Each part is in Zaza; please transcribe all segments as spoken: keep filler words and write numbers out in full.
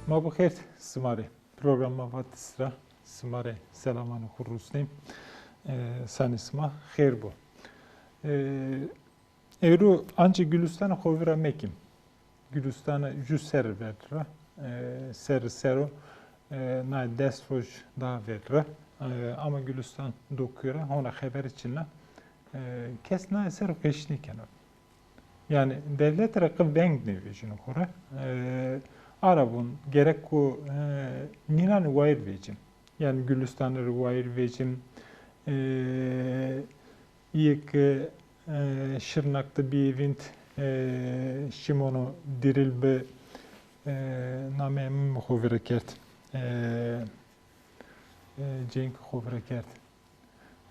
Ma bi xêr sima rê. Programa Vatis ra sima rê selamanê xo rusnêm. E, sanê sima xêr bo. E, ewro ancî Gulîstanê xo vîra mekîm. Gulîstane ju serrî ver ra, e, serrî ser o, e, nay des roj daha ver ra. E, ama Gulîstan dokuyo ra, hona xebere çin a. E, kes naye ser o qeş nêkeno. Yanî dewlete ra qe veng nêvejîno xo ra. E, ara vûn gerek o, e, nînanê wayîr vecîm. Yanî Gulîstane rê wayîr vecîm. E, îyê ke, e, Şirnak de bîyê vînd, e, şîmono dîril bi, e, namê emî mi xo vîra kerd. E, e, cênkê xo vîra kerd.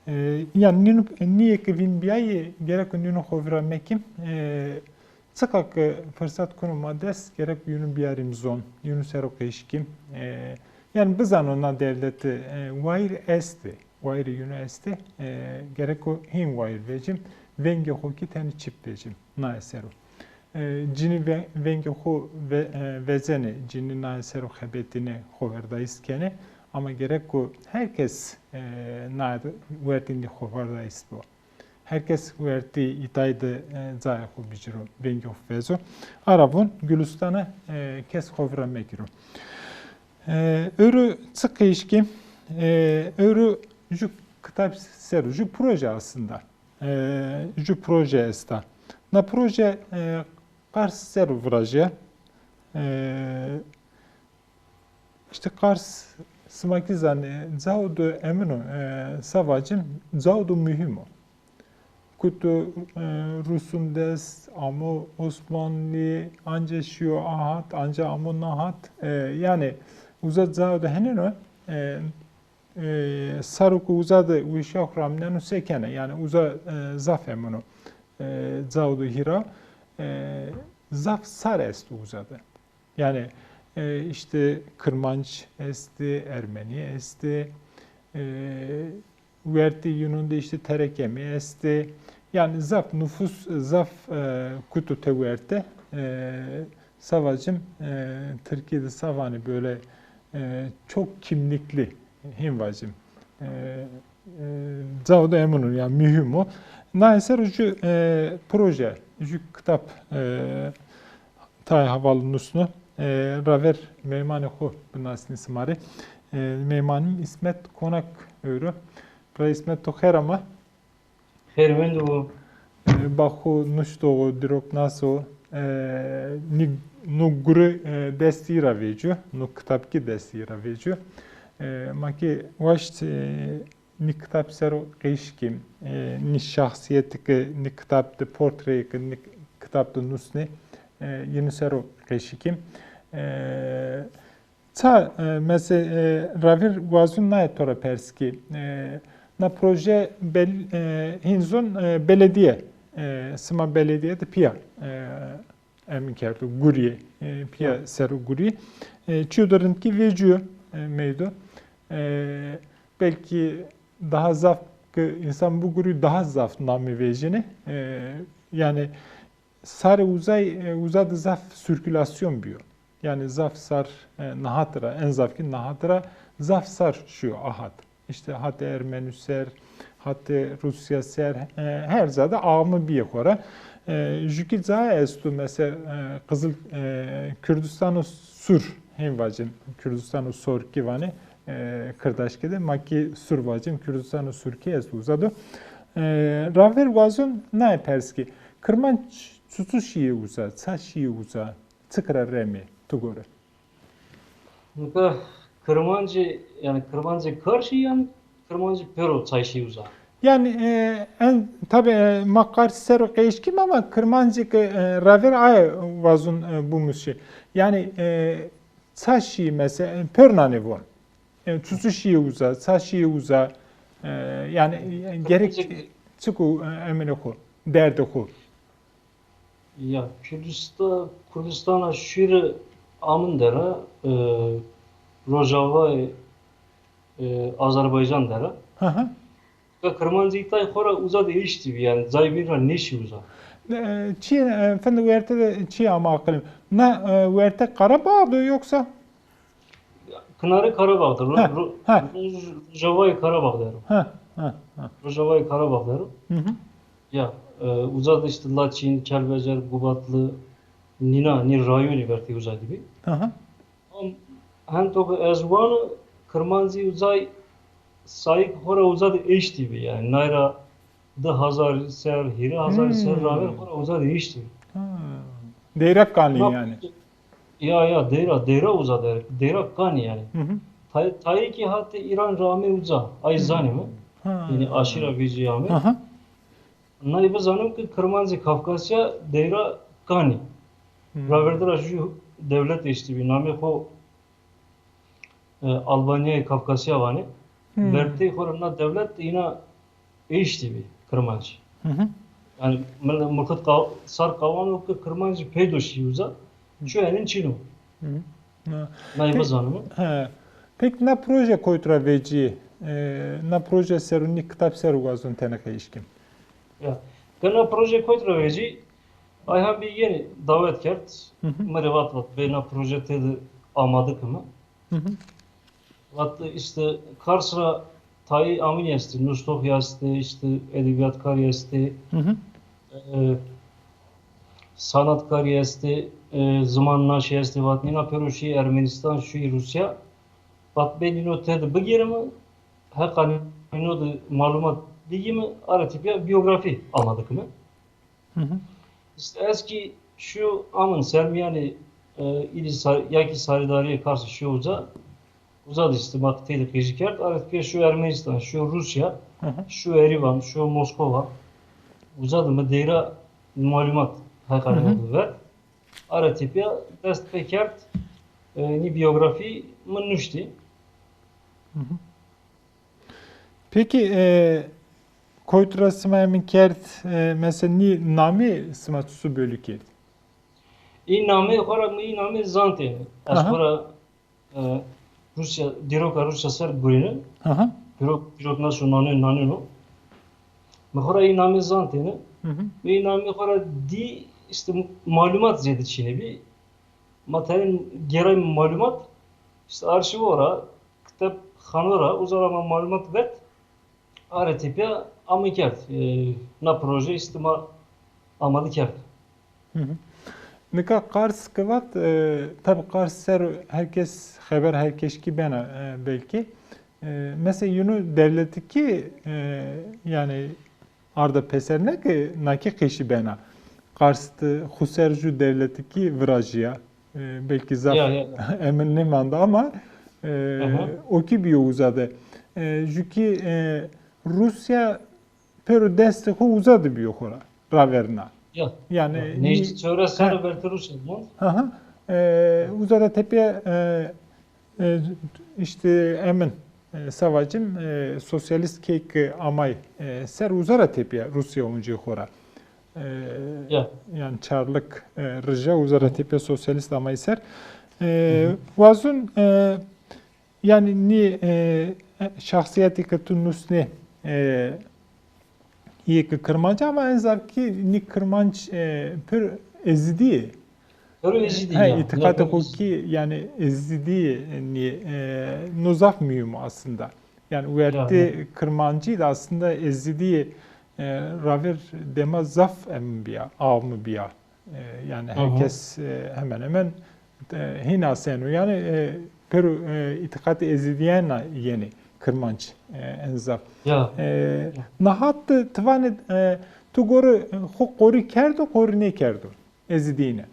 E, yanî nîno, nîyê ke vînd bîyayê, gerek o nîno xo vîra mekîm. E, çiqa ke firsat kuno ma dest, gerek o yînû bîyarîm zon, yînû ser o qeş kîm. E, yanî bizano na dewlete, e, wayîr estê, wayîrê yînû estê, e, gerek o hîn wayîr vecîm, vengê xo kî tenê çip vecîm naye ser o. E, cinî ve-, vengê xo ve-, e, vezenê, cinî naye ser o xebetînê, xoverdayîs kenê. Ama gerek o her kes, e, naye de wertê nî xoverdayîs bo. Her kes wertê îtayî de, e, cayê xo biciro, vengê xo vezo. Ara vûn Gulîstane, e, kes xo vîra mekiro. E, ewro çi qeş kîm? E, ewro ju kitab ser o, ju proje aslında. E, ju proje esta. Na proje, e, Qars ser o virajîya. E, îşte Qars sima kî zanê, cao do emino, e, sa vacim, cao do muhîm o. Kuto, e, Rusun dest, amo Osmanlî, anca şîyo a hat, anca amo na hat. E, yanî uza cao do henêno, e, e, saro ke uza de weşîya xo ramneno se kena, yanî uza, e, zaf emino, e, cao do hîra, e, zaf sar esto uza de. Yanî, e, îşte Kirmanc estê, Ermenî estê, e, wertê yînûn de îşte Terekemî estê. Yanî zaf nufus, zaf, e, kuto tê werte. E, sa vacim, e, Tirkî de sa vanê böyle, e, çok kimlikli, hîn vacim. E, e, cao de emino, yanî muhîm o. Naye ser o ju, e, proje, ju kitab, e, tayê heval nusno. E, raver meymanê xo binasnî sima rê. E, meymanê mi Îsmet Konak ewro. Bira Îsmet, to xêr ama. Xêr mendo. E, ba xo nuştoxo, dîroknas o. E, nî, no guri, e, destî ra vecîyo, no kitab kî destî ra vecîyo. E, ma kî waşt, e, nî kitab ser o qeş kîm, e, nî şahsîyetî ke nî kitab de, portreyê ke nî kitab de nusnê, e, yînû ser o qeşî kîm. E, ça, e, mese-, e, ravêr wazûn naye to ra pers kî, e, na proje bel-, e, hîn zon, e, beledîye, e, sima beledîye de pîya, e, emin kerdo gurîye, e, pîya ser o gurîye. E, çîyo de rindkî vecîyo, e, meydo. E, belkî daha zaf ke însan bigurî daha zaf namî vejînê. E, yanî sarê uzay, e, uza de zaf sirkülasyon bîyo. Yanî zaf sar, e, nahat ra, en zaf kî nahat ra zaf sar şîyo a hat. Îşte hatê Ermenî ser, hatê Rusya ser, e, her ca de axmi bîyê xo ra. E, ju kî ca esto, mesela, e, Qizil, e, Kurdistano Sûr, hên vacin, Kurdistano Sorkî vanê, e, Kirdaşkî de, ma kî Sûr vacin, Kurdistano Sûrkî esto uza do. E, ravêr wazon naye pers kî, Kirmanc çuçu şîyê uza, ça şîyê uza, çik ra remê, ti gore? Nika Kirmancî, yanî Kirmancî kar şî yan Kirmancî pêro çay şî uza? Yanî, e, en, tabi, e, ma Qars ser o qeş kîm ama Kirmancî ke, e, ravêr aye wazun, e, bimusî. Yanî, e, ça şî mesela, e, pêro nanê von. E, çuçu şîyê uza, ça şîyê uza, e, yanî, e, gerek çik o, e, emînê xo, derdê xo. Ya, Kurdista-, Kurdistana şûrî amin dera, e, rojavayê, e, Azerbaycan dera. Hı hı. Ka Kirmancî tay xo ra uza de eştî bî, yanî cayê bîn ra nêşî uza. E, çi, e, fende werte de çi ama aqilîm. Na, e, werte Qarabağ do yoksa? Kinarê Karabağ de, Ro-, He, Ro-, he. Roj-, Rojavayê Karabağ der o. He, he, he. Rojavayê Karabağ der o. Hı hı. Ya, e, uza de işte Laçin, Kelbecer, Gubatlı, nîna, nî rayonî vertê uza de bî. Hı hı. Am, hento ke ez wano, Kirmancî uzay sayık xora uza de eştî bî. Yani nayra di hazar ser, hîrê hazar ser Hmm. raver xora uza de eştî bî. Ha. Deyra kanî Na yani. Ya, ya, deyra, deyra uza de, deyra kanî yani. Hı hı. Tay-, tayê ki hatê Îran ra ame uza, ay Hmm. zanîme. Ha. Yani aşîra vecî ame. Aha. Nay bizanim ki Kirmancê Kafkasya deyra kanî. Hmm. Raverdira jû dewlet eştî bî, namê xo, e, Albanyayê Kafkasya vanê. Hmm. Vertey xo ra na dewlet îna eştî bî Kirmanc. Hı hı. Yani mil-, Murxit Qa-, Sar Qawan o ki Kirmanc peydo şî uza, Hı. çu enin çin o. Hı hı. Ha. Nay Pe-, bizanim. He. Peki na proje koyt ra vecî, e, na proje ser û nî kitab ser wazon tenê qey işkim? Ya. Ke na proje koyt ra vecî, Ayhan Bey yenî dawet kerd. Hı hı. Mi rê vat, vat, bê na proje têde amade kime. Hı hı. Vat, işte, Kars ra tayê amînî estê, nusdoxî estê, işte, edebîyatkarî estê, Hı hı. e, sanatkarî estê, e, zimannaşî estê, vat, nîna pêro şî Ermenistan, şî Rûsya. Vat, bê nîno têde bigêrime, heqa nîno de malumat bigîme, ara tepîya bîyografî amade kime. Hı hı. İşte ez kî şîyo amin ser mîyanê, e, îlî sar-, ya kî sarîdarîyê Karsî şîyo uza, uza de işte ma têde qijî kerd. Ara tepîya şîyo Ermenistan, şîyo Rûsya, Hı hı. şîyo Erîvan, şîyo Moskova. Uza de mi deyra malumat heqa Hı hı. nîno de ver. Ara tepîya dest pê kerd, e, nî bîyografî mi nuştî. Hı hı. Peki, e, koyt ra sima emin kerd, e, mesela nî namê sima çisu bölü kerd? Î namê xo ra, mi î namê zantêne. Ez Aha. xo ra, e, Rûsya, dîroka Rûsya ser gurîne. Aha. Pîrok, pîrok naso nanê, nanêno. Mi xo ra î namê zantêne. Hı hı. Mi î namê xo ra dî, işte, malumat zêde çîne bî. Ma tenê gêray malumat, işte, arşîvo ra, kitebxano ra, uza ra ma malumat vet. Ara tepîya ame kerd. E, na proje îşte ma amade kerd. Hı hı. Nika Qars ki vat, e, tabî Qars ser herkes xeber herkes kî bena, e, belkî. E, mesela yunu dewleti kî, e, yani arda pêser ne ki na kî qeşî bena. Qars de xu ser jû dewleti kî virajîya. E, belkî zaf Ya, ya. emin nêmanda ama, e, Aha. o kî bîyo uza de. E, jû kî, e, Rûsya pêro destê xo uza de bîyo xo ra, raverna. Ya. Yani Ya, nêjdî nî-, çewres serre He. bertê Rûsya mond. Aha. E, uza de tepîya, e, e, işte emin, e, savacim, e, sosyalist key ki amay, e, ser uza ra tepîya Rûsya oncî xo ra. E, Ya. yani çarlık, e, rija uza ra tepîya sosyalist amay ser. E, Hı hı. wazun, e, yani nî, e, şahsiyetî ke tu nusnê, e, yê ke Kirmanc ama en zaf kî nî Kirmanc, e, pir Ezidî yê. Pir Ezidî He, ya. îtîqatê Ya, xo pir kî yani Ezidî yê nî, e, no zaf muhîm o aslında. Yani wertê Ya, ya. Kirmancî de aslında Ezidî yê, e, raver dema zaf emin bîya, avmi bîya. E, yani Hı hı. herkes, e, hemen hemen, e, hîn aseno. Yani, e, pêro, e, îtîqatê Ezidîyena yenê Kirmanc, e, en zaf. Ya. E, Ya. na hat de ti vanê, e, tu gore, e, xo qorî kerdo, qorî nêkerdo Ezidîyêne?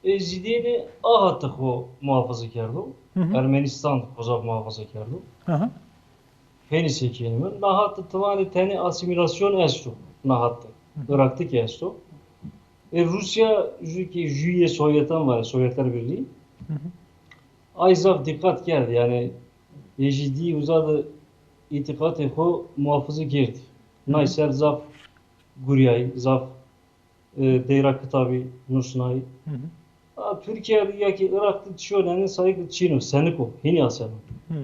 Ezidîyêne a hate xo muhafaza kerdo. Hı hı. Ermenistan xo zaf muhafaza kerdo. Hı hı. Hênî se kenîme. Na hat de ti vanê tenê asîmîlasyon esto. Na hat de. Hı hı. Irak'te kî esto. E, Rûsya jû kî jûyê Sovyetan vanê, Sovyetler Birliği. Hı hı. Ay zaf dîqat kerd. Yani Ezidî uza de îtîqatê xo muhafaza kerd. Hı hı. Nay ser zaf gurîyay, zaf e, deyra kitabî nusnayî. Hı hı. A, Tirkîya de ya kî Iraq de çîyo nêne sayık çîno, senik o, hînî aseno. Hı.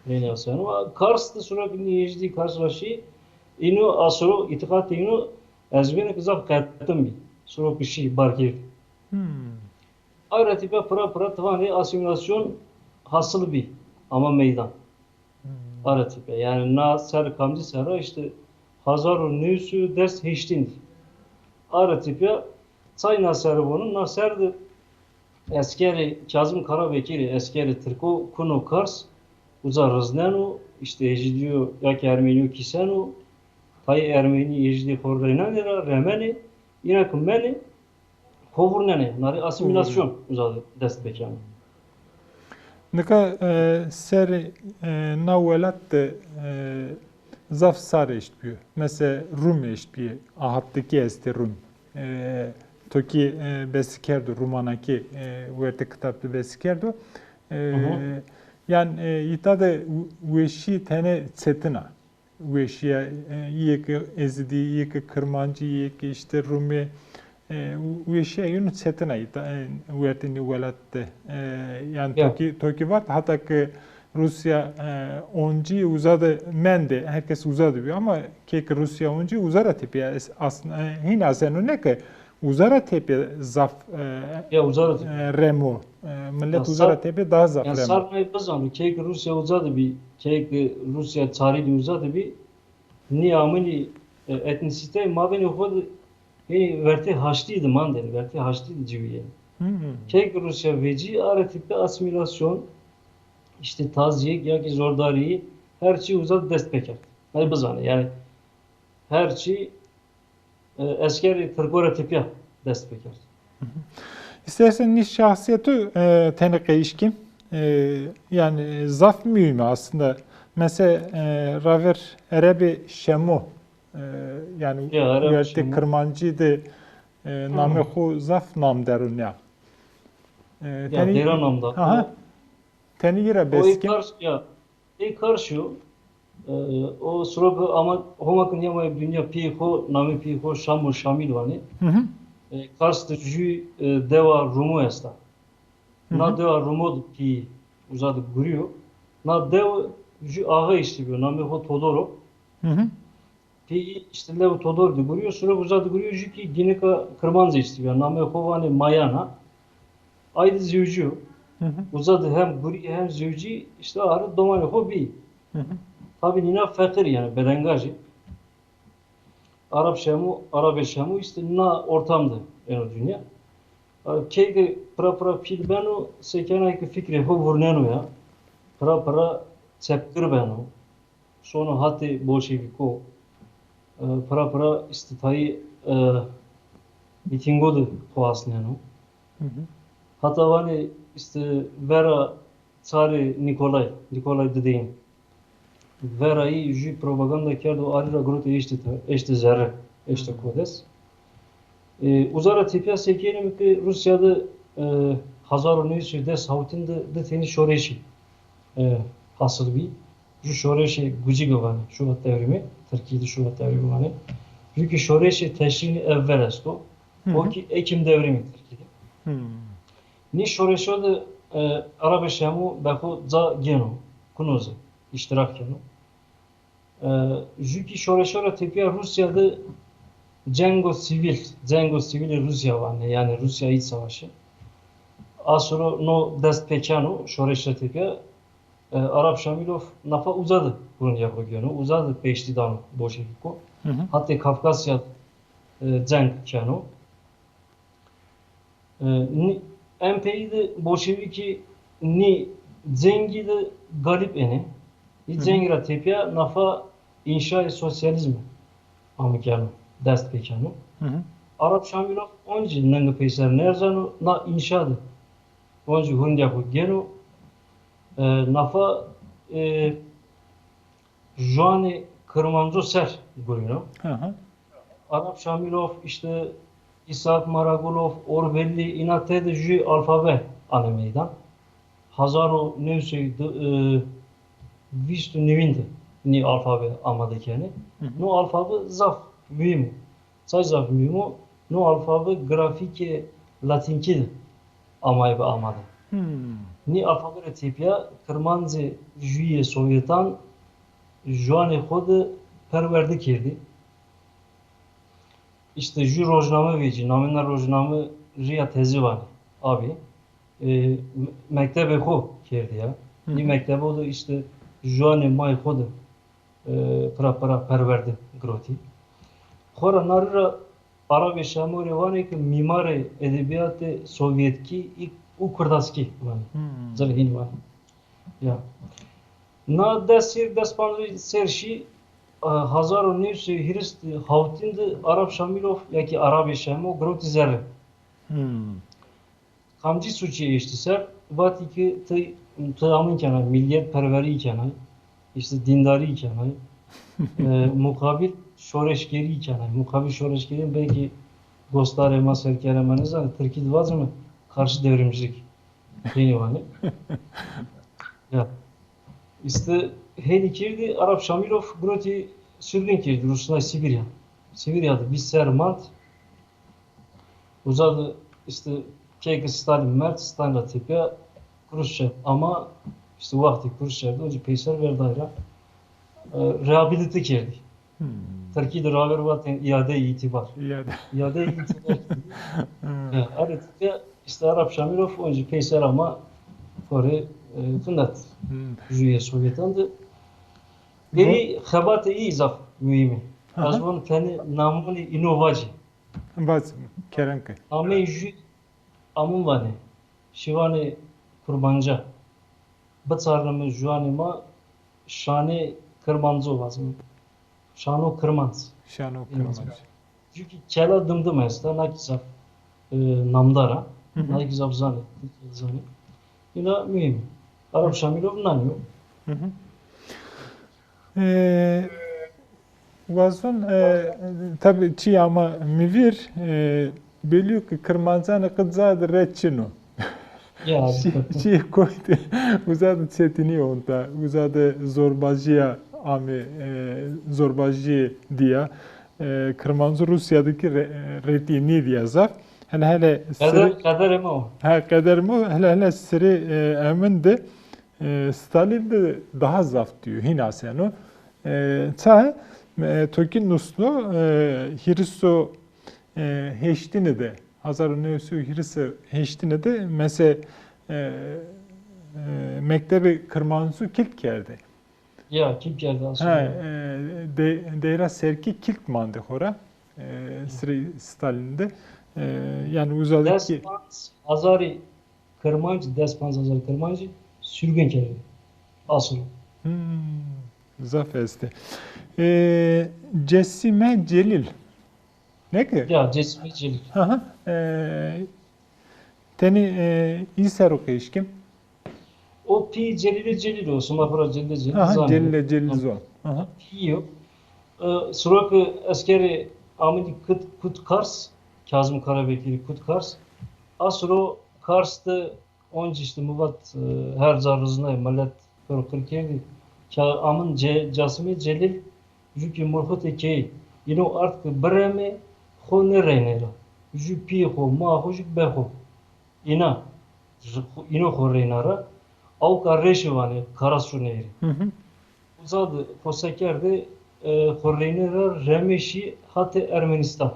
Hînî aseno. A, Kars de sura ke nî Êjîdî Kars ra şî, îno asiro, îtîqatê îno ez vêne ke zaf qetim bî. Sura ke şî bar kerd. Hı. Aye ra tepîya pira pira ti vanê asîmîlasyon hasil bî, ama meydan. Aye ra tepîya. Yanî na ser kamcî serra îşte hezar û new sey û des heştîn dî. Aye ra tepîya çay na ser vono, na ser de eskerê Kazim Karabekirî, eskerê tirko kuno Kars, uza rizneno, îşte Ejîdîyo ya ki Ermenîyo kîseno, tayê Ermenî Ejîdî xo reynanê ra, remenê, îna ki menê, xo vurnenê. Na rê asîmîlasyon uza de dest pêkeno. Nika e, serê e, na welat de e, zaf sar eşt bîyo. Mesela Rum eşt bîyê. Ahattikî estê Rum. E, to kî e, besi kerdo, Rumana kî e, wertê kitab de besi kerdo. E, Yan e, îta de weşî tenê çetin a. Weşîya e, yê ke Ezidî, yê ke Kirmancî, yê ke îşte Rumî, e, weşîya yeno çetin a, e, wertê nî welat de. E, yanî to kî, to kî vat, heta ke Rûsya e, oncî uza de mendê, her kes uza de bîyo ama key ke Rûsya oncî uza ra tepîya es-, asl-, e, hîn aseno ne ke uza ra tepîya zaf e, Ya uza ra tepîya. e, remo. E, milet Ya uza ra sar, tepîya daha zaf ya remo. Sar ney bizano, key ke Rûsya uza de bî, key ke Rûsya çarî de uza de bî, nî aminî e, etnîsîteyê mabênê xo de hênî vertê haştî de mandêne, vertê haştî de ciwîyêne. Hı hı. Key ke Rûsya vecî, aye ra tepîya asîmîlasyon, îşte tazîyêk ya kî zordarî, her çî uza de dest pêkerd. Ney bizanê, yanî her çî e, eskerê tirko ra tepîya dest pêkerd. Hı hı. İstersen nî şahsîyetu e, tenê qeyîş kî. E, yanî e, zaf muhîm a aslında. Mesela e, raver Erebê Şemo, e, yanî Ya, Erebê wertê Şemo. Kirmancî de e, namê xo zaf namder o nîya. E, Ya, tenî, dêra namdar. Aha. O, Tenî yî ra o bes kî. Kars, ya, Ê Kars o, e, o siro bi ama Homa ki nîyamayê dinya pîyê xo, namê pîyê xo Şam û Şamîl vanê. Hı hı. E, Kars de jû e, dewa Rumo esta. Hı hı. Na dewa Rumo de pîyî uza de gurîyo. Na dew jû axa eştîbîyo, namê xo Todor o. Hı hı. Pîyî îşte lew Todor de gurîyo, siro uza de gurîyo, jû kî gînika Kirmanc eştîbîya, namê xo vanê Mayana. Ay de zewcîyo. Hı hı. Uza de hem gurî hem zewcî, îşte arê domanê xo bî. Hı hı. Tabî nîna feqîr yanî, bedengajî. Arab Şemo, Arabê Şemo îşte na ortam de êno dinya. Key ke pira pira pîl beno, sekenay ke fikrê xo vurneno ya. Pira pira çepgir beno. Sono hatê bolşevîko, e, pira pira îşte tayî, e, mîtîngo de xo asneno. Hı hı. Hata vanê îşte vera çarê Nîkolay, Nîkolay Dideyîn. Verayî jû propaganda kerdo, arî ra girotê eştê te-, eştê zerre, eştê kodes. E, uza ra tepîya sekenîme ke Rûsya de, e, hezar û new sey û des hawtin de di tenî şoreşî, e, hasil bî. Ju şoreşê Gucîge vanê, Şubat Devrimi, Tirkî de Şubat Devrimi vanê. Ju kî şoreşê Teşrînî Evvel esto. Hı hı. O kî Ekim Devrimi Tirkî de. Hı. Nî şoreşo de, e, Arabê Şemo be xo ca gêno, kuno zî, îştîrak keno. E, ju kî şoreşo ra tepîya Rûsya de cengo sivîl, cengo sivîlê Rûsya vanê, yanî Rûsya îç savaşî. A siro no dest pêkeno, şoreş ra tepîya, e, Arab Şamîlov nafa uza de hurindîya xo gêno, uza de pêştî dano bolşevîko. Hı hı. Hatê Kafkasya, e, ceng keno. E, nî, en peyî de bolşevîkî nî cengî de galîb ênê. Nî cengî ra tepîya nafa înşayê sosyalîzmî ame keno, dest pêkeno. Hı hı. Arab Şamîlov oncî ningî peyser nêerzeno, na înşa de oncî hurindîya xo gêno. E, nafa, e, juanê Kirmanco ser gurîno. Hı hı. Arab Şamîlov, îşte Îshak Maragulov, Orbelî, îna tede jû alfabe anê meydan. Hezar û new sey û vîst û newîn de nî alfabe amade kenê. Hı hı. No alfabe zaf muhîm o. Çay zaf muhîm o? No alfabe grafîkê latînkî de amay bi amade. Hmm. Nî alfabe ra tepîya kirmancê jûyê Sovyetan juanê xo de perwerde kerdî. Îşte jû rojname vecî, namê na rojname Rîya Teze vanê. Abî. e, me-, mektebê xo kerdî ya. Hı hı. Nî mektebo de îşte juanê may xo de, e, pira pira perwerde girotî. Xora na rî ra Arabê Şemo rê vanê ke mîmarê edebîyatê sovyetkî û kurdaskî vanê. Hmm. Zirhîn vanê. Ya. Na des sêr, des panc ser şî, e, hezar û new sey hîris hawtîn de Arap Şamîlov ya kî Arabê Şemo girotî zerre. Hmm. Kamcî suçî eştî ser? Vatî ki ti, ti amin kenay, millîyetperwerî kenay, îşte dîndarî kenay, e, muqabil şoreşgerî kenay. Muqabil şoreşgerî belkî gostarê ma, serkerê ma nêzanê, tirkî de vacime karşı devrimcilik. Hênî vanê. Ya. Îşte hênî kerdî, Arap Şamîlov girotî sürgün kerdî, rusnay Sibirya. Sibirya de vîst ser mand. Uza de îşte keyke Stalin merd, Stalin ra tepîya Kruşçev. Ama îşte wextê Kruşçev de oncî peyser verday ra, e, reabilite kerdî. Hmm. Tirkî de raver vatên îade îtîbar. Îade. Îade îtîbar kerdî. Hmm. E, are tepîya îşte Arap Şamîlov oncî peyser ama xo rê, e, findet. Hmm. Jûyê Sovyetan de. Ey xebatê î zaf muhîm ê. Aha. Ez von tenê namonê îno vacî. Bas, kerem ke. Ameyî jû amin vanê. Şivanê Kurmanca. Biçarnime juanê ma şanê Kirmanco vazime. Şano Kirmanc. Şano Kirmanc. Çünkü kela dimdim esta, na ki zaf, e, namdar a, hı hı, na ki zaf zanê, zanê. Îna muhîm. Arap Şamîlov nanî yo. Hı hı. E, Wazon, e, tabi çî ama mi vîr, e, belî yo ke Kirmancanê qe ca de red çin o. Ya, çî, çî koyde uza de çetinî onta, uza de zorbajîya amê, e, zorbajî dîya. E, Kirmancu Rûsya de kî re-, retî nêdîya zaf. Hele hele qeder, sirê, qederê ma o. Ha, qederê ma o. Hele hele sirê, e, emin de, e, Stalin de daha zaf dîyo, hîn aseno. E, ça, e, to kî nusno, e, hîris û, e, heştine de, hezar û new sey û hîris û heştine de, mese, e, e, mektebê Kirmancu kilk kerdê. Ya, kilk kerdê aslında. Ha, e, de-, deyra serkî kilk mandê xora. E, sirê Stalin de. E, yanî uza de kî des panc hezarî Kirmanc, des panc hezar Kirmancî sürgün kerdî. Asıl. Hmm, zaf estê. E, Cesîme Celîl. Ne ki? Ya, Cesîme Celîl. Aha. E, tenê, e, î ser o qeşkim. O pî Celîlê Celîl o, sima xo ra Celîlê Celîl zanê. Aha, Celîlê Celîl zon. Aha. Pî yo. E, siro ke eskerê amidî kut, kut Kars, Kazım Karabekirî kut Kars. A siro Kars de oncî îşte mi vat, e, her ca riznay, milet pêro qir kerdî. Ka-, amin Ce-, Casimê Celîl, jû kî Murxutê key, îno ard ke biremê, xo nêreynê ra. Jû pîyê xo, maa xo, jû be xo. Îna, ji xo-, îno xo reyna ra. Awka reşî vanê, Karasu Nehrî. Hı hı. Uza de xo se kerdê, e, xo reynê ra, remê şî hatê Ermenistan.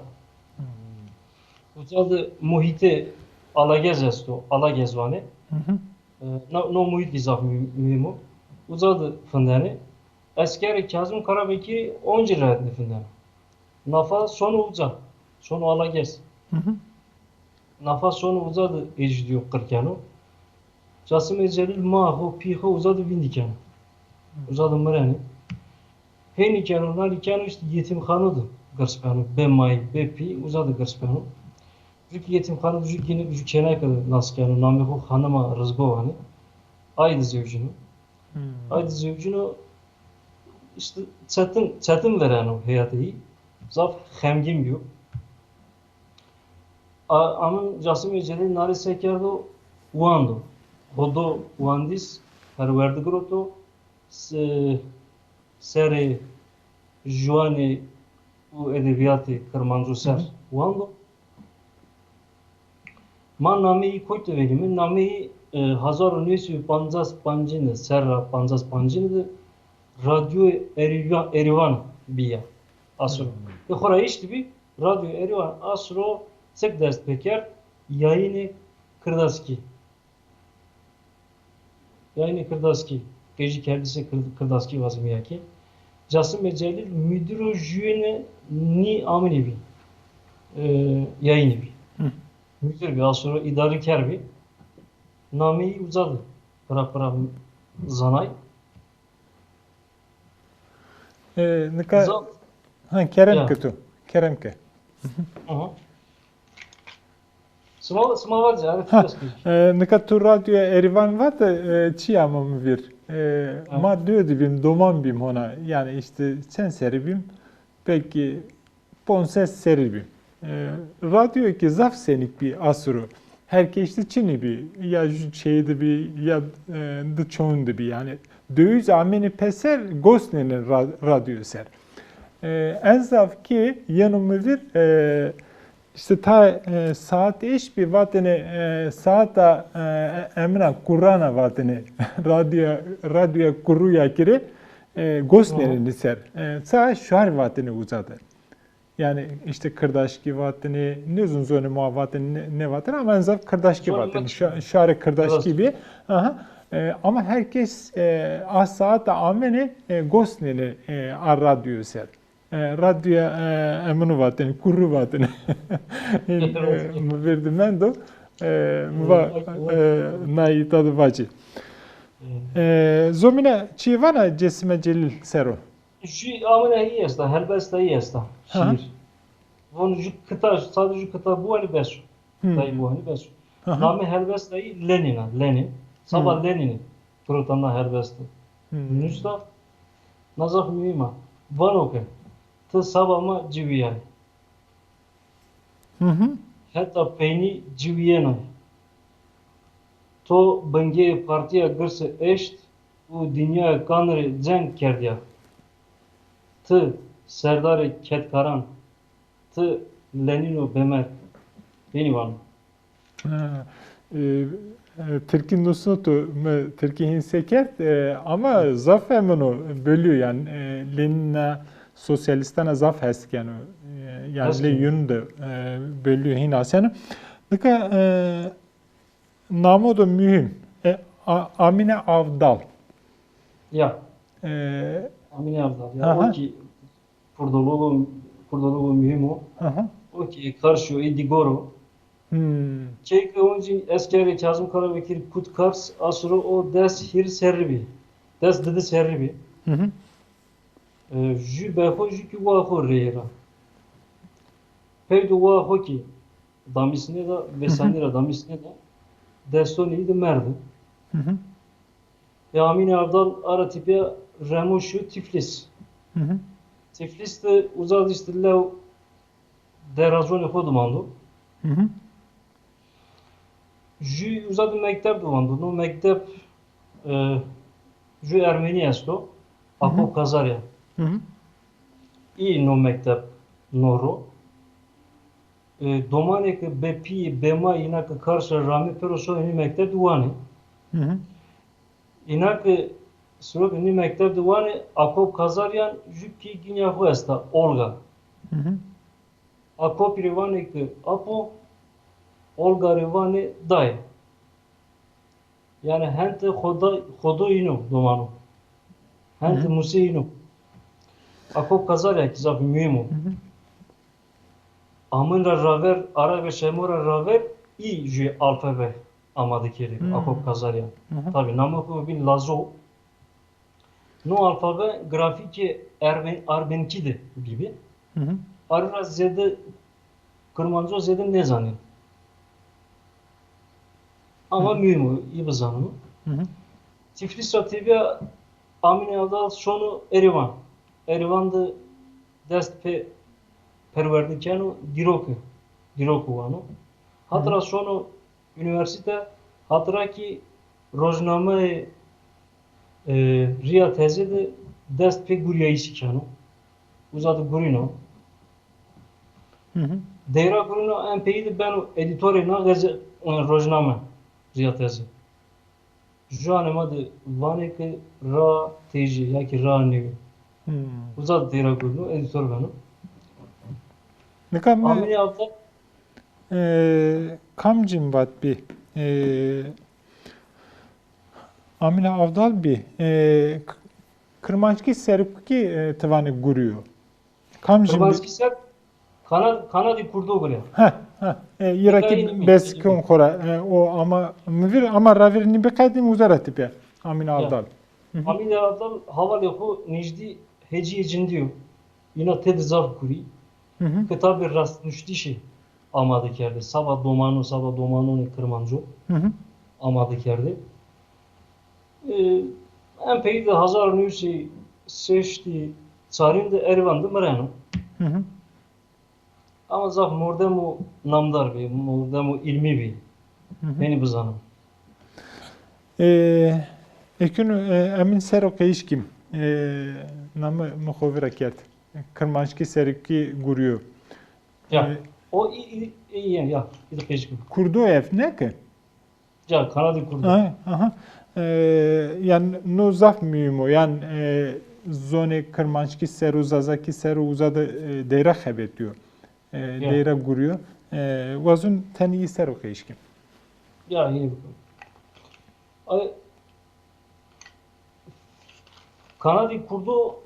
Hmm. Uza de muhîtê Alagez esto, Alagez vanê. Hı hı. E, no, no muhît kî zaf muhî-, muhîm o. Uza de findenê. Eskerê Kazım Karabekirî oncî ra nêfindeno. Nafa sono uca, sono Alagez. Hı hı. Nafa sono uca de ê jû dîyo qir keno. Casimê Celîl maa xo, pî xo uza de vîndî keno. Uza de mirenê. Hênî keno, nanî keno, îşte yetîmxano de girs beno. Bê may, bê pî, uza de girs beno. Jû kî yetîmxano de jû gîne, jû kêneke de nas keno. Namê xo Xanima Rizgo vanê. Ay de zewjîno. Hmm. Ay de zewjîno, îşte çetin, çetin vereno heyatê yî. Zaf xemgîn bîyo. A, amin Casimê Celîl nalê se kerdo, wando. Xo do wandîs perwerde giroto, se-, serê juanê û edebîyatê Kirmanco ser wando. Ma nameyî kotî de vênîme? Nameyî, e, hezar û new sey û pancas pancine, serra pancas pancine de Radyoyê Erîvan, Erîvan bîya. Asro. Hmm. Ê xo ra eştîbî, Radyo Erîvan asro çik dest pêkerd, yayînê kirdaskî. Yayınê Kırdaskî, qejîkerdişê Kır-, Kırdaskî vazîme ya ke. Casimê Celîl müdürê jüyîne nî amîne bî. E, yayîne bî. Hı. Müdür bî, asuro îdareker bî. Nameyî uza de pira pira zanay. E, nika, Zaf- ha, kerem Ya. ke tu. Kerem ke. Hı hı. Sima, sima vace, arê Ha, tu dest kî. E, nika tu radyoya Erîvan vate, e, çi ama mi vîr. E, Ha. Ma diyo di bîm, doman bîm hona. Yani işte çend serî bîm? Belkî ponc ses serî bîm. E, radyoyê ke zaf senîk bî asiro. Her kes de çinî bî. Ya ju çeyî de bî, ya, e, di çewun de bî. Yani döviz amêne peser, gos nêne ra-, radyoyê ser. E, en zaf kî yeno mi vîr, e, işte ta, e, saat eşt bî vatêne, e, saata, e, emina kurana vatêne. Radyoya, radyoya kuru ya kirê, e, gos Hı. nêne ser. E, saat şar vatêne uza de. Yani işte Kırdaşki vatêne, nêzun zonê ma vatêne, ne, ne vatêne ama en zaf Kırdaşki Zonê vatêne. ma Şa-, şarê Kırdaşki Kırdaşki. bî. Aha. E, ama her kes, e, a saata amêne, e, gos nêne, e, a radyo ser. E, radyoya, e, eminu vatêne, kurru vatêne. E, mi vêr de mendo, e, mi va, e, na îta de vacî. E, zomîna çî vana Cesime Celil ser o? Jü amina î esta, helbesta î esta. Aha. Şiir. Von jü kitab, sadece jü kitab buani besu. Hmm. Dayı buani besu. Aha. Name helbesta î Lenin a, Lenin. Saba Hmm. Lenin'i. Protanda helbesta. Hmm. Nusta, na zaf mühim a. Vano ke, ti saba ma ciwiyay. Hı hı. Heta peynî ciwîyena. To bingeyê partîya girse eşt û dinyaya kan rê ceng kerdîya. Ti serdarê kedkaran, ti Lenîno bemerg. Peynî vano. Ha, e, e, tirkî nusno to, mi tirkî hîn se kerd, e, ama zaf emin o, bellî yo, yanî, e, Lenîna sosyalîstana zaf hes keno. E, yanî lê yûn de, e, bellî yo, hîn aseno. Nika, e, namo do muhîm, e, A-, Amîne Avdal. Ya. E, Amîne Avdal. Ya, aha. O kî Kurdologo, kurdologo muhîm o. Aha. O kî karşî yo, ê dîgor o. Hmm. Key ke oncî eskerê Kazım Karabekir kut Kars, asiro o des hîr serrî bî. Des didi serrî bî. Hı hı. E, jü be xo, jü kî wa xo reyê ra. Pey do wa xo kî damîsnê da, vêsanî ra damîsnê da, destonê î de merdi. Hı hı. E, Amîne Avdal ara tepîya remo şîyo Tiflis. Hı hı. Tiflis de uza de îşte lew derazonê xo de mando. Hı hı. Jü uza de mekteb de wendo. No mekteb, e, jü Ermenî esto. Hı hı. Akop Kazaryan. Hı hı. Î no mekteb no ro. E, domanê ke be pîyê, be mayê, îna ke karşî ra ramê pêro, sonê nî mekteb de wanê. Hı hı. Îna ke siro ke nî mekteb de wanê, Akop Kazaryan jü kî gînya xo esta, Olga. Hı hı. Akopî rê vanê ke apo, Olga rê vanê dayê. Yanî hente xoda-, xodo îno domano. Hente Hı hı. musê îno. Akop Kazaryan kî zaf muhîm o. Hı hı. Amin ra raver, Arabê Şemo ra raver, î jü alfabe amade kerdê, Hmm. Akop Kazaryan. Aha. Tabî, namê xo bîn Lazo. No alfabe grafîkê Ermen-, Armenkî de bîbî. Hı hı. Arî ra zêde, Kirmanco zêde nêzanê. Ama Hı hı. muhîm o, î bizanîno. Hı hı. Tiflis ra tepîya Amîne Avdal sono Erîvan. Erîvan de dest pê perwerdî keno, dîroke, dîroko wano. Hat ra Hı hı. sono unîversîte, hat ra kî rojnameyê, e, Rîya Teze de dest pê gurîyayîşî keno. Uza de gurîno. Hı hı. Deyra gurîno, en peyî de beno edîtorê na geze-, e, rojname Rîya Teze. Ju anê ma de vanê ke Raa Tejî ya kî Raa Newî. Hmm. Uza de deyra gurîno, edîtor beno. Nika mi, Amînê Avdal, e, kamcîn vatbî? E, Amîne Avdal bî. E, k-, kirmanckî serokî, e, ti vanê gurî yo. Kamcîn bî? Kirmanckî ser Kana-, Kanadî Kurdo gurîya. Heh, heh. E, î ra kî bes kon xo ra. E, o ama mi vîr, ama ravêr nî biqedîm uza ra tipîya. Amîne Avdal. Hı hı. Amîne Avdal havalê xo nêjdî hecîyê cindî yo. Îna tede zaf gurî. Hı hı. Kitabê rastnuştîşî amade kerdê. Seba domano, seba domanonê kirmanco amade kerdê. E, en peyî de hezar û new sey sêştî çarîn de Erîvan de mireno. Hı hı. Ama zaf mordemo namdar bî, mordemo îlmî bî. Hı hı. Henî bizanim. E, ekîno, e, Emîn ser o qeyîş kîm. E, namê mi xo vîra kerd. Kirmanckî serokî gurî yo. Ya, e, o î, î, î, ya, ya, î de qeyîş kîm. Kurdo ev, ne ki? Ca, Kanadî Kurdo. Ha, aha. E, yanî no zaf muhîm o. Yanî, e, zonê kirmanckî ser o, zazakî ser o uza de, e, deyra xebetîyo. E, ya. Deyra gurîyo. E, wazon tenî î ser o qeyîş kîm. Ya, î. Ay, Kanadî Kurdo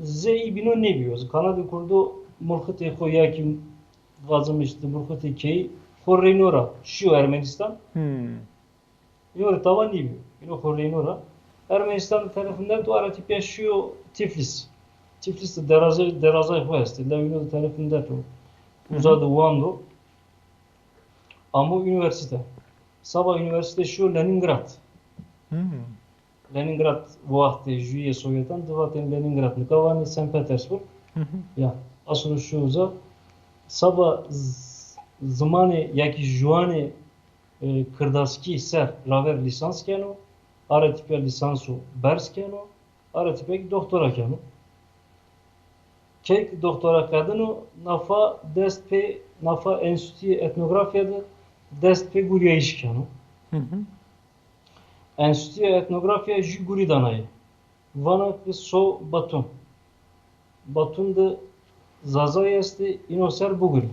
zey bîno nêbîyo. Kanadî Kurdo mulxitê xo ya kî vazim îşte mulxitê keyî xo reyno ra şîyo Ermenîstan. Hmm. Îno rê tawa nêbîyo. Îno xo reyno ra. Ermenîstan de tene findeto, ara tepîya şîyo Tiflis. Tiflis de derazay, derazay xo estê. Lew îno de tene findeto. Hı hı. Uza de wando. Amo unîversîte. Saba unîversîte şîyo Lenîngrad. Hmm. Lenîngrad wextê jûyê Sowyetan di vatên Lenîngrad, nika vanê Sen Petersburg. Hı hı. Ya, aslo şîyo uza. Saba z-, zimanê ya kî juanê, e, kirdaskî ser raver lîsans keno. Ara tepîya lîsanso berz keno. Ara tepîya kî doktora keno. Key kî doktora qedino, nafa dest pê, nafa Enstîtuyê Etnografya de dest pê gurîyayîş keno. Hı hı. Enstîtuyê Etnografya jû gurî danayê. Vana ki So Batum. Batum de Zazay estê, îno ser bigurî.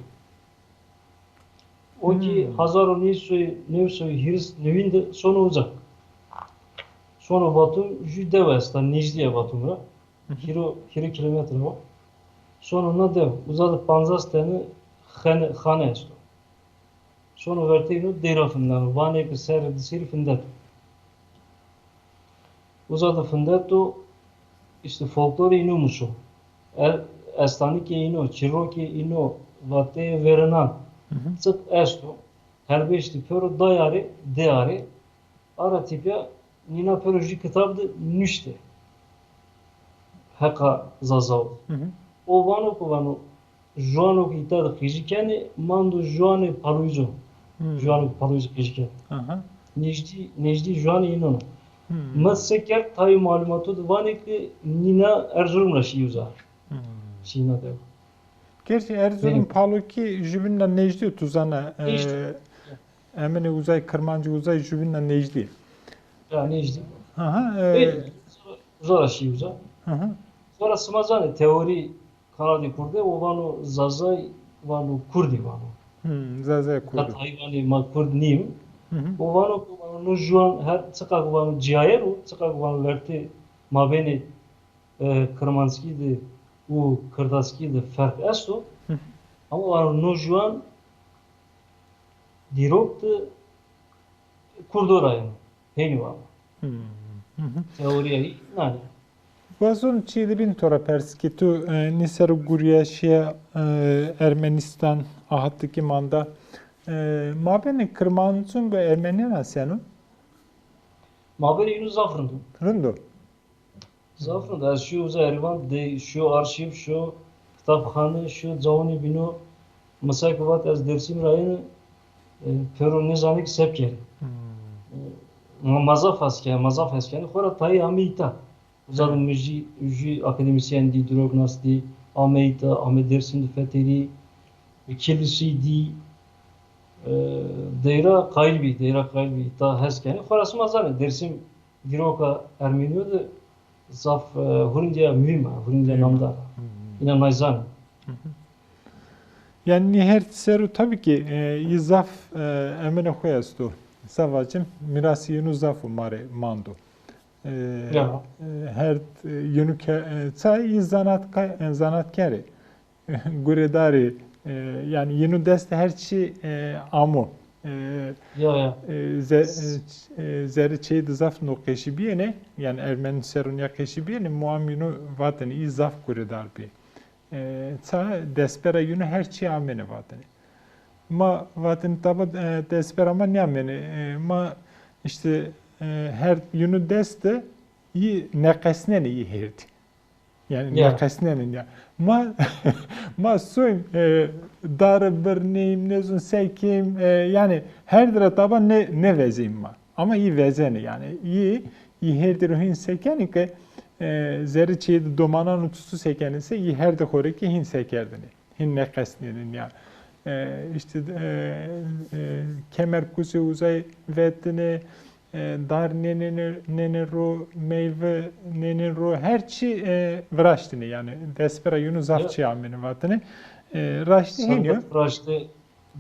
O kî Hmm. hezar û new sey, new sey hîris newîn de sono uza. Sono Batum, jû dew esta, nêjdîya Batum ra. Hı hı. Hîro, hîrê kîlometre o. Sono na dew, uza de pancas tene xene, xane esto. Sono vertê îno deyra findeno, vanê ke serrê di serî findeto. Uza de findeto, îşte folklorê îno muso. E, estanikê îno, çîrokê îno, vateyê verênan, hı hı, çik esto. Helbestî pêro day arê, dê arê. Ara tepîya nîna pêro jû kitab de nuştê. Heqa Zazaw. Hı hı. O vano ku vano, juano ke îta de qijî kenê, mando juanê Palûyîz o. Hı. Juano ke Palûyîz qijî kenê. Aha. Nêjdî, nêjdî juanê înon o. Hı. Mi se kerd, tayê malûmato de vanê ke nîna Erzurum ra şîyê uza. Hı. Şîyê na dew. Gerçi Erzurum, Palokî jûbîn ra nêjdî yo, tu zana, e, Nêjdî. Eminê uzay, Kirmancî uzay jûbîn ra nêjdî. Ya, nêjdî. Aha, e, Ê, uza ra şî uza. Aha. Sonra sima zanê teorî Kanadî Kurdî, o vano Zazay, vano Kurdî vano. Hmm, Zazay Kurdî. Hetayî vanê ma Kurd nîm. Hı hı. O vano ku vano no juan her çiqa ku vano cîyayer o, çiqa ku vano vertê mabênê, e, Kirmanckî de û Kirdaskî de ferq esto. Hı hı. Ama vano no juan dîrok de Kurdo ra yeno. Peynî vano. Hmm. Hı hı. Teorîya î nanî. Wazon çîyê de bîn to ra pers ki tu, e, nî ser o gurîya şîya, e, Ermenîstan, ahatikî manda. E, mabênê Kirmancûn bi Ermenîyan a seno? Mabênê înu zaf rind o. Rind o. Zaf rind o. Ez şîyo uza Erîvan de, şîyo arşîv, şîyo kitabxane, şîyo cawanî bîno. Misal ke vat ez Dêrsim ra yeno, e, pêro nêzanê ke se bikerê. Hmm. E, ma, ma zaf hes kenê, ma zaf hes kenê. Xora tayê amê îta. Uza de mi jî, jû akademîsyen dî, dîroknas dî, amê îta, amê Dêrsim de fetelî, e, kilisî dî. E, deyra qayîl bî, deyra qayîl bî. Îta hes kenê. Xora sima zanê, Dêrsim dîroka Ermenîyo de zaf, e, hurindîya muhîm a, hurindîya namdar a. Muhîm a. Hı hı. Îna nay zanê. Yanî nî her ser o tabî ki, e, î zaf, e, eminê xo esto. sa vacim, mîrasê yînû zaf o ma rê mando. E, Ya. e, her, e, yînû ke, e, ça î zanatka-, e, zanatkar ê. Guredarî, e, yanî yînû dest de her çî, e, amo. E, Ya, ya. e, ze-, e, ç-, e, zerrê çêyî de zaf no qeşî bîyêne, yanî ermenî ser o nîya qeşî bîyêne, muam yînû vatêne, î zaf guredar bî. E, ça destpêra yînû her çî amêne vatêne. Ma vatêne taba, e, destpêra ma nîyamêne. E, ma îşte, e, her yînû dest de yî neqesnenê yî hêrdî. Yanî Ya. neqesnenê ya. Ma, ma soyîm, e, dare birnîm, nêzon se kêm, e, yanî hêrdî ra taba nê-, nêvezeyîm ma. Ama yî vezenê yanî. Yî, yî hêrdî ro hîn sekenê ke, e, zerrê çêyî de domanan û tûstû sekenê se, yî hêrdî xo rê kî hîn sekerdêne. Hîn nêqesnêne ya. E, îşte, e, e, kemerkusê uzay vetêne, e, dar nênêne, nênê ro, meyve nênê ro, her çî, e, viraştêne yanî. Destpêra yînû zaf Ya. çî amêne vatêne. E, raştî hîn yo. Sangat viraştê,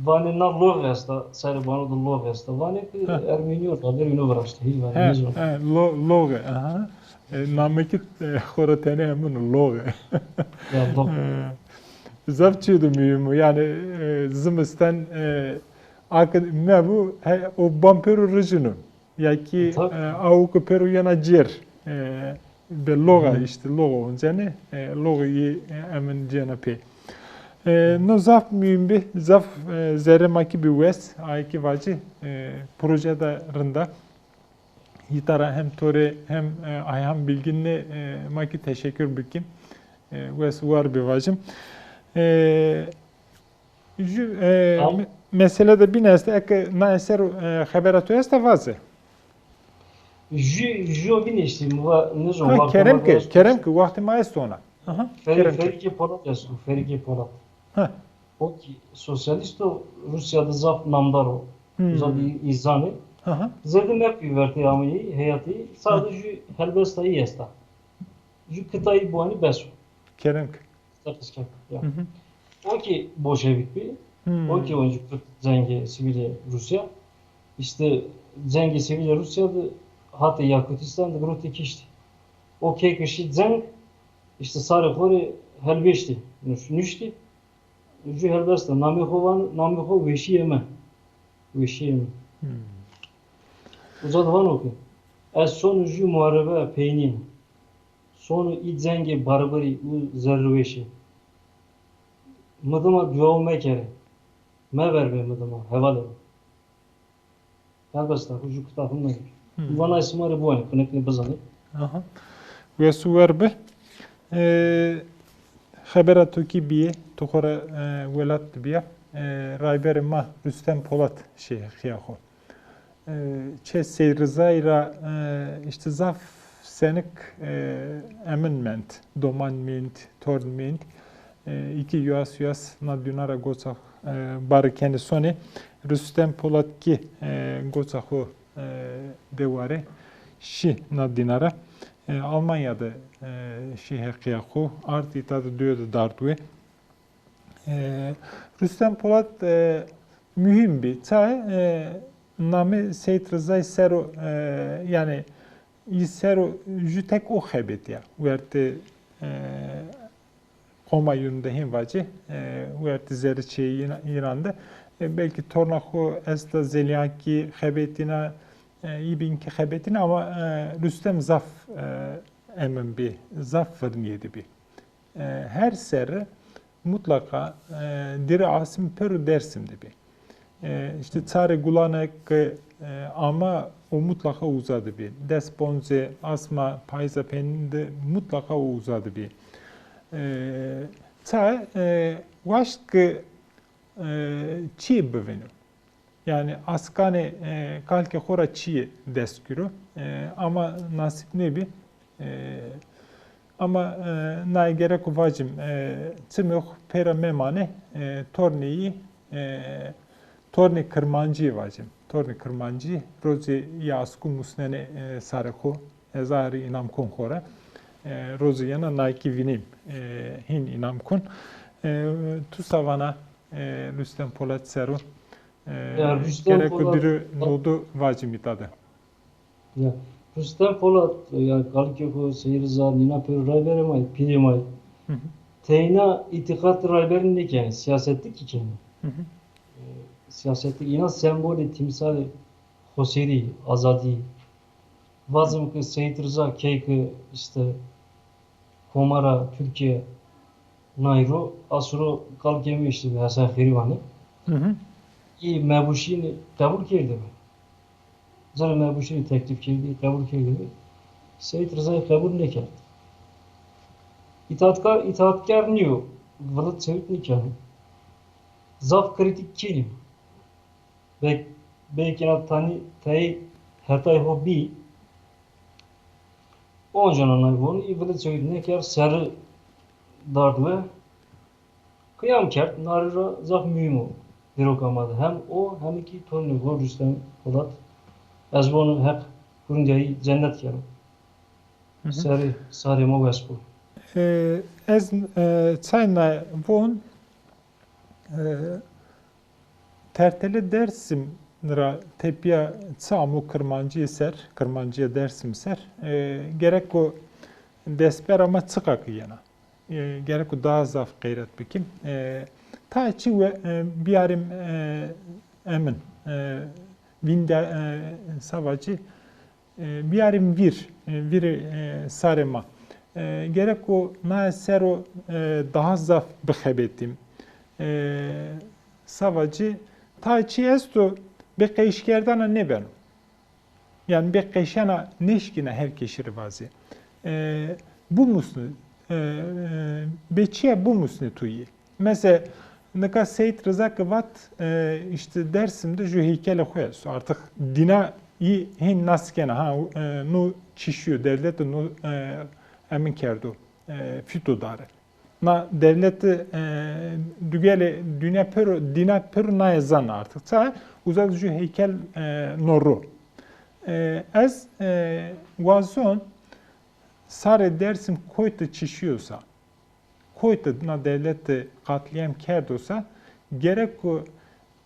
vanê na loğ esta, serê bano de loğ esta. Vanê ki Ha. Ermenîyo, raver yînû viraştê, hîn vanê, Ha, nêzon. ha, lo-, loğe, aha. E, namekî, e, xora tenê emin o, loğe. Ya, loğ. E, zaf çî de muhîm o. Yanî, e, zimisten, e, ake mebû, he, o ban pêro rijino. Ya kî, Tabii. e, awike pêro yena cêr. E, be loğa Hı. îşte, loğa oncenê, e, loğî, e, emin cêna pê. E, no zaf muhîm bî, zaf, e, zerrê ma kî bî wes, aye kî vacî, e, proje de rind a. Îta ra hem to rê hem, e, Ayhan Bilgîn rê, e, ma kî teşekkür bikîm. E, wes û war bê vacim. E, jü, e, Tamam. me-, mesele de bîn estê, eke na eser, e, xebera to esta vaze. Jü, jü o bîn estê, mi va, nêzon, Ha, wextê kerem ma ke, esto. Kerem ke, wextê ma esto ona. Aha, Ferî-, kerem ke. Ferîkê Polat esto, Ferîkê Polat. Ha. O kî sosyalîst o, Rûsya de zaf namdar o. Hmm. Zaf î-, îzan ê. Aha. Zêde mepî vertê ameyî, heyatî. Sade Ha. jü helbesta î esta. Jü kitayî biwanî bes o. Kerem ke. Qisqek, ya. Hı hı. O kî bolşevîk bî. Hmm. O kî oncî kurt cengê sivîlê Rûsya. Îşte cengê sivîlê Rûsya de hatê Yakutîstan de girotê kiştî. O key ke şî ceng, îşte sarê xo rê helbêştî, nûş-, nuştî. Jü helbesta namê xo van, namê xo Weşîyê Mi. Weşîyê Mi. Hmm. Uca de vano ke ez sono jü muharebe peynîn. Sono î cengê barbarî û zerrîweşî. Mi dima duawo mekerê. Meverbê mi dima, hevalê mi. Helbesta, xo jü kitafin nayî. Hmm. Vana sima rê biwanê, kunek nê bizanê. Aha. Wes û wer bi. E, xebera to kî bîyê, to xo ra, e, welat de bîya. E, rayberê ma Rustem Polat şî heqîya xo. E, çê Seyîd Rizayî ra, e, îşte zaf senik, e, emin mend, doman mend, torn mend. E, î kî yuas yuas na dîna ra goça, e, bari kenê sonê. Rustem Polat kî, e, goça xo, e, dewarê şî na dîna ra. E, Almanya de, e, şî heqîya xo ard, îta de duyo de dard wê. E, Rustem Polat, e, muhîm bî. Çaye, e, namê Seyîd Rizayî ser o, e, yanî î ser o jü tek o xebetîya. Wertê, e, Homayun de hên vacî, e, wertê zerrê çêyê Îran de. E, belkî torna xo esta Zelîyakî xebetîna, e, î bîn kî xebetîna ama, e, Rustem zaf, e, emin bî, zaf virnîyê de bî. E, her serre mutlaqa, e, dirê asmî pêro Dêrsim de bî. E, îşte çarê gulane ke, e, ama o mutlaqa uza de bî. Des bonzê asma payîza peynî de mutlaqa o uza de bî. E, ça, e, waşt ke, e, çîyê bivîno. Yanî askanê, e, kalkê xo ra çîyê dest giro. E, ama nasîb nêbî. E, ama, e, naye gereko vacim, e, çimê xo pê ra memanê, e, tornê yî, e, tornê Kirmancî vacim. Tornê Kirmancî, rozê yê asku musnenê, e, sarê xo. Ez aye rê înam kon xo ra. E, rozê yena naye kî vînîm, e, hîn înam kon. E, tu sa vana, e, Rustem Polat ser o. E, ya Rüstem Polat, gerek o diri nodu vacim îta de. Ya, Rüstem Polat, ya kalikê xo Seyîd Riza, nîna pêro Rayberê ma yê, pîrê ma yê. Teyna îtîqat Rayberî nêkenê, siyasetlik kî kenê. E, siyasetlik, înan sembolê, tîmsalê xosêrî, azadî. Vazim ke Seyîd Riza key ke îşte Komara Tirkîye nay ro, asro kalikê mi îşte bi Hesen Xêrî vanê. Î mebuşînî qebul kerdî mi. Zerrê mebuşînî teklîf kerdî, qebul kerdî mi. Seyîd Rizayî qebul nêkerd. Îtatkar, îtatkar nîyo, vilit sewit nêkeno. Zaf krîtîk kenî. Bek-, belkî na tanî tayê hetay ho bî. Onca na nay von, î vilit sewit nêkerd, serri dard we. Qiyam kerd, narî ra zaf muhîm o dîroka ma de. Hem o, hem kî tornê xo Rüstem Polat. Ez vonu Heq hurindîyayî cennet kero. Serê sarê ma wes bo. E, ez, e, çay na von, e, Tertelê Dêrsim ra tepîya çi amo Kirmancîye ser, Kirmancîya Dêrsim ser, e, gerek o destbera ma çiqa ki yena. E, gerek o daha zaf qeyret bikim. E, tayê çi we, e, biyarîm, e, emin, e, vînde, e, savacî, e, biyarîm vîr, e, vîrê, e, sarê ma. E, gerek o naye ser o, e, daha zaf bixebetîm. E, savacî, tayê çi esto, bê qeyşkerdana nêbeno. Yanî bê qeşena nêşkîna her keşî rê vazê. E, bimusnê, e, e, bê çîya bimusnê tu yî. Mesela, nika Seyîd Riza ke vat, e, îşte Dêrsim de ju heykelê xo esto. Artık dîna yî hên nas kena. Ha, e, no çî şîyo, dewlete no, e, emin kerdo, e, fîto dare. Na dewleti, e, dugelê dîna pêro, dîna pêro naye zana artık. Ça uza de ju heykel, e, no ro. E, ez, e, wazon sarê Dêrsim koyte çî şîyosa, koyte na dewleti qatlîyam kerdosa, gerek o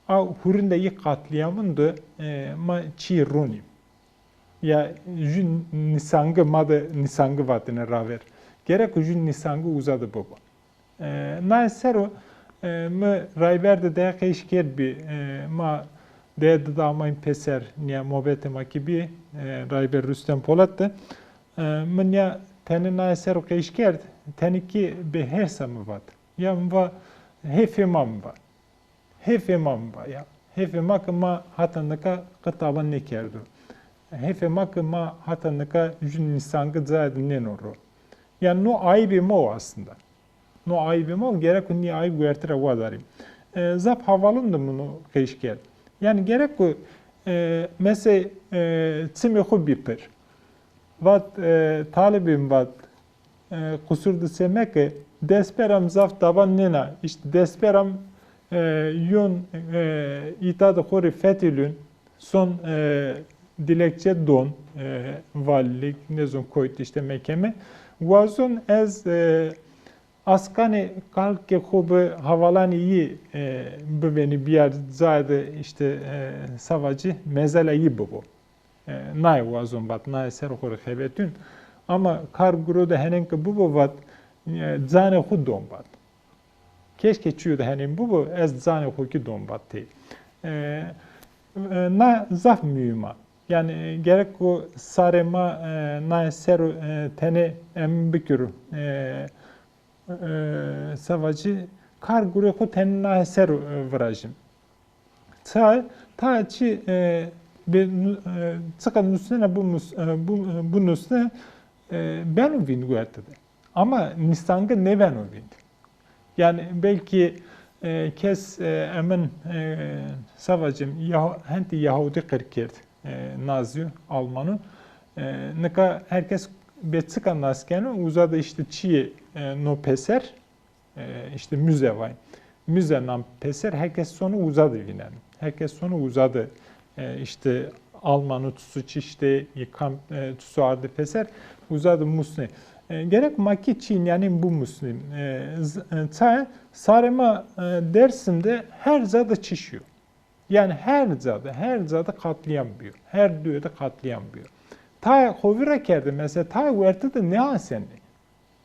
a hurinde yî qatlîyamin de, e, ma çî ronîm. Ya ju nîsangi, ma de nîsangi vatêne raver. Gerek o ju nîsangi uza de bibo. E, naye ser o, e, mi Rayber de deye qeyş kerdbî, e, ma deye dida amayn pêser, nîya mobetê ma kî bî, e, Rayber Rüstem Polat de. E, mi nîya tenê naye ser o qeyş kerd, tenê kî bê hersa mi vat. Ya mi va, hêfê ma mi va. Hêfê ma mi va ya. Hêfê ma ke ma hata nika qe tawa nêkerdo. Hêfê ma ke ma hata nika ju nîsangi cayê de nêno ro. Yanî no ayîbê ma o aslında. No ayîbê ma o, gerek o nî ayîb werte ra wadarîm. E, zaf havalon de mi no qeyş kerd. Yanî gerek o, e, mesela, e, çimê xo bî pir. Vat, e, talibê mi vat, e, qusur di se meke, destpêra mi zaf daban nêna. Îşte destpêra mi, e, yon, e, îta de xo rê fetelûn, son, e, dilekçe don, e, valîlik, nêzon koyt, îşte mekeme. Wazon ez, e, askanê kalkê xo bi havalanê yî, e, bivênî biyar cayê de, îşte, e, savacî mezela yî bibo. E, naye wazon vat, naye ser xo rê xebetûn. Ama kar guro de henên ke bibo vat, e, canê xo don vat. Keşke çîyo de henên bibo, ez canê xo kî don vat tey. E, e, na zaf muhîm a. Yanî, e, gerek o sarê ma, e, naye ser o, e, tenê emin bikiro. E, e, savacî kar gurê xo tenê naye ser o, e, virajîm. Çay, ta çi, e, be, nu-, e, çiqa nusnena bu mus-, e, bu, e, bu nusne, e, beno vînd werte de. Ama nîsangi nêbeno vînd. Yanî belkî, e, kes, e, emin, e, savacim, Yahu-, hentî Yahudî qir kerd, e, Nazî, Almanu. E, nika her kes be çiqa nas keno, uza de îşte çîyê, e, no peser, e, îşte müze vay. Müze nam peser, herkes sonu uza de vînen. Herkes sonu uza de, e, îşte Almanu tusu çî îşte, yê kam, e, tusu arde peser, uza de musnê. E, gerek ma kî çî, yanî bu musnê. E, z-, e, ça, sarê ma, e, Dêrsim de her ca de çî şîyo. Yanî her ca de, her ca de katliam bîyo. Her duye de katliam bîyo. Tayê xo vîr ra kerde, mesela tayê werte de nêasenê.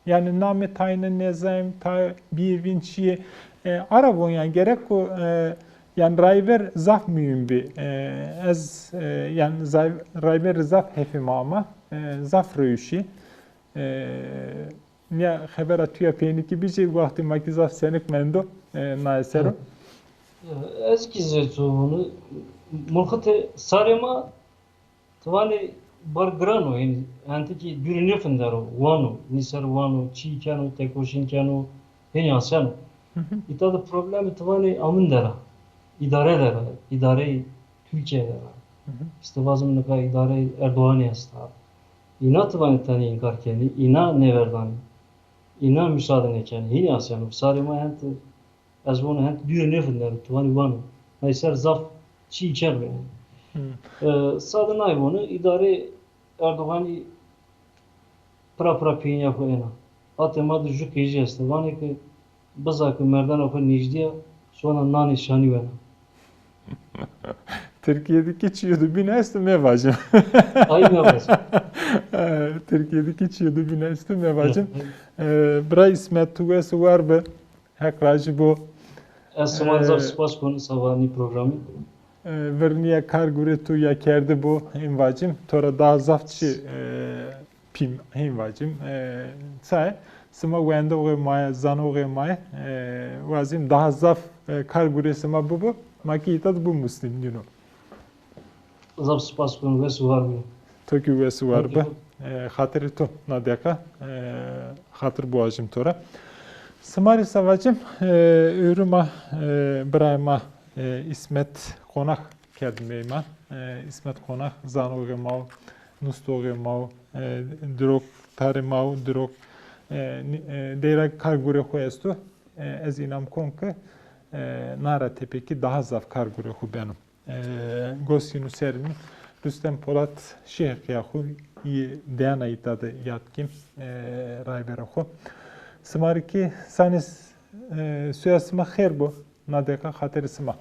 Yanî namê tayîne nêzayim, tayê bîyê vîn çîyê. E, ara von yanî gerek o, e, yanî rayver zaf muhîm bî. E, ez, e, yanî zay-, rayver zaf hefîme ama, e, zaf rewşî. E, Nîya xebera tu ya peynî kî bicî, wextê ma kî zaf senik mendo, e, naye ser o. Ez kî zê to vûnî, mulxitê sarê ma ti vanê bar giran o, yanî hentî kî dûrî nêfindero, wan o, nî ser wan o, çî keno, tekoşîn keno, hênî aseno. Îta de problemî ti vanê amin der a, îdare der a, îdareyê Tirkîye der a. Îşte vazim nika îdareyê Erdoganî esta. Îna ti vanê tenê înkar kenê, îna nêverdanê. Îna musade nêkenê. Hînî aseno. Sarê ma hent, ez vûnî hent dûrî nêfindero. Ti vanî vano. Nay ser zaf çî keno yanî. E, sade nay vûnî, îdareyê Erdoganî pira pira peynîya xo êna. Atê ma de ju qêjî estê. Vanê ke biza ke merdena xo nêjdî ya, sona nanê şanî wena. Tirkîye de kî çîyo de bîn esto, mevacim. Ay mevacim. E, Tirkîye de kî çîyo de bîn esto, mevacim. E, bira Îsmet, tu wes û war bi. Heq rajî bo. Ez sima rê zaf spas kon, seba nî programî. E, virnîya kar gurê tu ya kerdî bo, hên vacim. To ra daha zaf çî, e, pîm, hên vacim. E, saye, sima wendoxê ma yê, zanoxê ma yê, e, wazim daha zaf, e, kar gurê sima bibo, ma kî îta de bimusnîm nîno. Zaf spas kon, wes û war bî. To kî wes û war bi. E, xatirê to na deqa, e, xatir biwajim to ra. Sima rê se vacim, e, ewro ma, e, birayê ma, e, Îsmet Qonax kerd meyman. E, Îsmet Qonax zanoxê ma wo, nustoxê ma wo, e, dirok tarê ma wo, dirok, e, nî-, e, deyra kar gurê xo esto. E, ez înam kon ke, e, na ra tepekî daha zaf kar gurê xo beno. E, gos yînu ser mi, Rustem Polat şî heqîya xo yê dayana îta de yad kîm, e, rayverê xo. Sima rê kî sanê, e, soya sima xêr bo, na deqa xatirê sima.